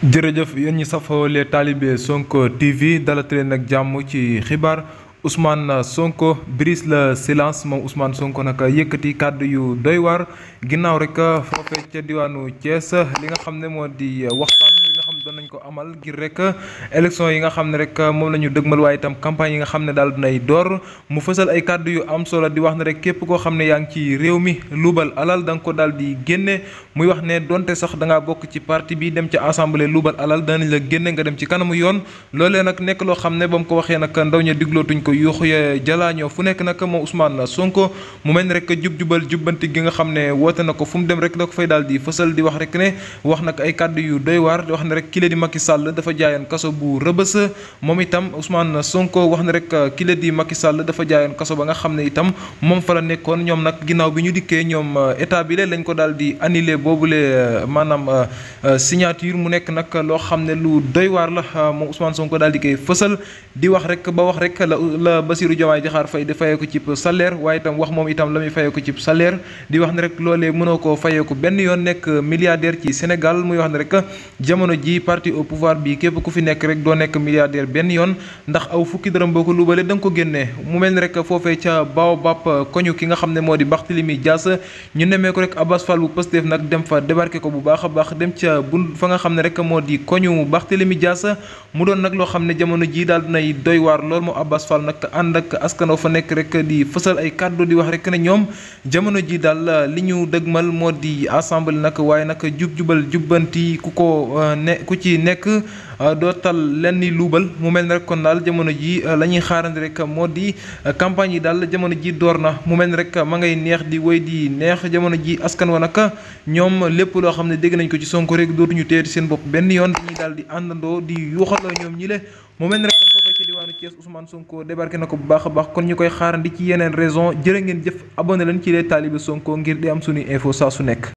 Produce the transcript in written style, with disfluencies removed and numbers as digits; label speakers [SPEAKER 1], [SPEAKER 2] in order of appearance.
[SPEAKER 1] jërëjëf yéen ñi safoo les talibé Sonko TV dalate leen nag jàmm ci xibaar Ousmane Sonko brise le silence moom Ousmane Sonko nag yëkkati kàddu yu doy waar ginnaaw rek foofee ca diwaanu Thiès li nga xam ne moo di waxtaan li nga xam ne doon nañ ko amal ngir rek élection yi nga xam ne rek moom la ñu dëgmal waaye itam campagne yi nga xam ne daal dinay door mu fësal ay kàddu yu am solo di wax ne rek képp koo xam ne yaa ngi ci réew mi luubal alal da nga ko daal di génne muy wax ne donte sax da ngaa bokk ci parti bi dem ca assemblée luubal alal danañ la génne nga dem ci kanamu yoon loolee nag nekk loo xam ne ba mu ko waxee nag ndaw ña diglootuñ ko yuuxu ya jalaañoo fu nekk nag moom Ousmane Sonko mu mel ni rek jub-jubal jubbanti gi nga xam ne woote na ko fu mu dem rek da ko fay daal di fësal di wax rek ne wax nag ay kàddu yu doy waar di wax ne rek kile di Macky Sall dafa jaayoon kaso bu rëbës moom itam Ousmane Sonko wax ne rek kile di Macky Sall dafa jaayoon kaso ba nga xam ne itam moom fa la nekkoon ñoom nag ginnaaw bi ñu dikkee ñoom état bi lañ ko daal di annulé boobule maanaam signature mu nekk nag loo xam ne lu doy waar la moom Ousmane Sonko daal di koy fësal di wax rek ba wax rek la Bassirou Diomaye Diakhar Faye di fayee ko ci salaire waaye itam wax moom itam la muy fayee ko ci salaire di wax ne rek loolee mënoo koo fayee ko benn yoon nekk milliardaire ci Sénégal muy wax ne rek jamono ji parti au pouvoir bi képp ku fi nekk rek doo nekk milliardaire benn yoon ndax aw fukki dërëm boo ko luubalee da nga ko génnee mu mel ni rek foofee ca Baobab koñu ki nga xam ne moo di Barthélémy Dias ñu nemee ko rek Abass Fall bu Pastef nag dem fa débarqué ko bu baax a baax dem ca fa nga xam ne rek moo di koñu Barthélémy Dias mu doon nag loo xam ne jamono ji daal dinay doy waar lool mu Abass Fall nag ànd ak askanoo fa nekk rek di fësal ay kàddu di wax rek ne ñoom jamono ji daal li ñu dëgmal moo di assemblée nag waaye nag jub-jubal jubbanti ku ci nekk doo tal lenn luubal mu mel ni rek kon daal jamono ji la ñuy xaarandi rek moo di campagne yi daal jamono ji door na mu mel ni rek ma ngay neex di wéy di neex jamono ji askan wa nag ñoom lépp loo xam ne dégg nañ ko ci Sonko rek dootuñu teeti seen bopp benn yoon dañuy daal di àndandoo di yuuxaloo ñoom ñi le mu mel ni rek kon foofee ci diwaanu Thiès Ousmane Sonko débarqué na ko bu baax a baax kon ñu koy xaarandi ci yeneen raison jërë ngeen jëf abonné leen ci les talibé Sonko ngir di am suñuy info saa su nekk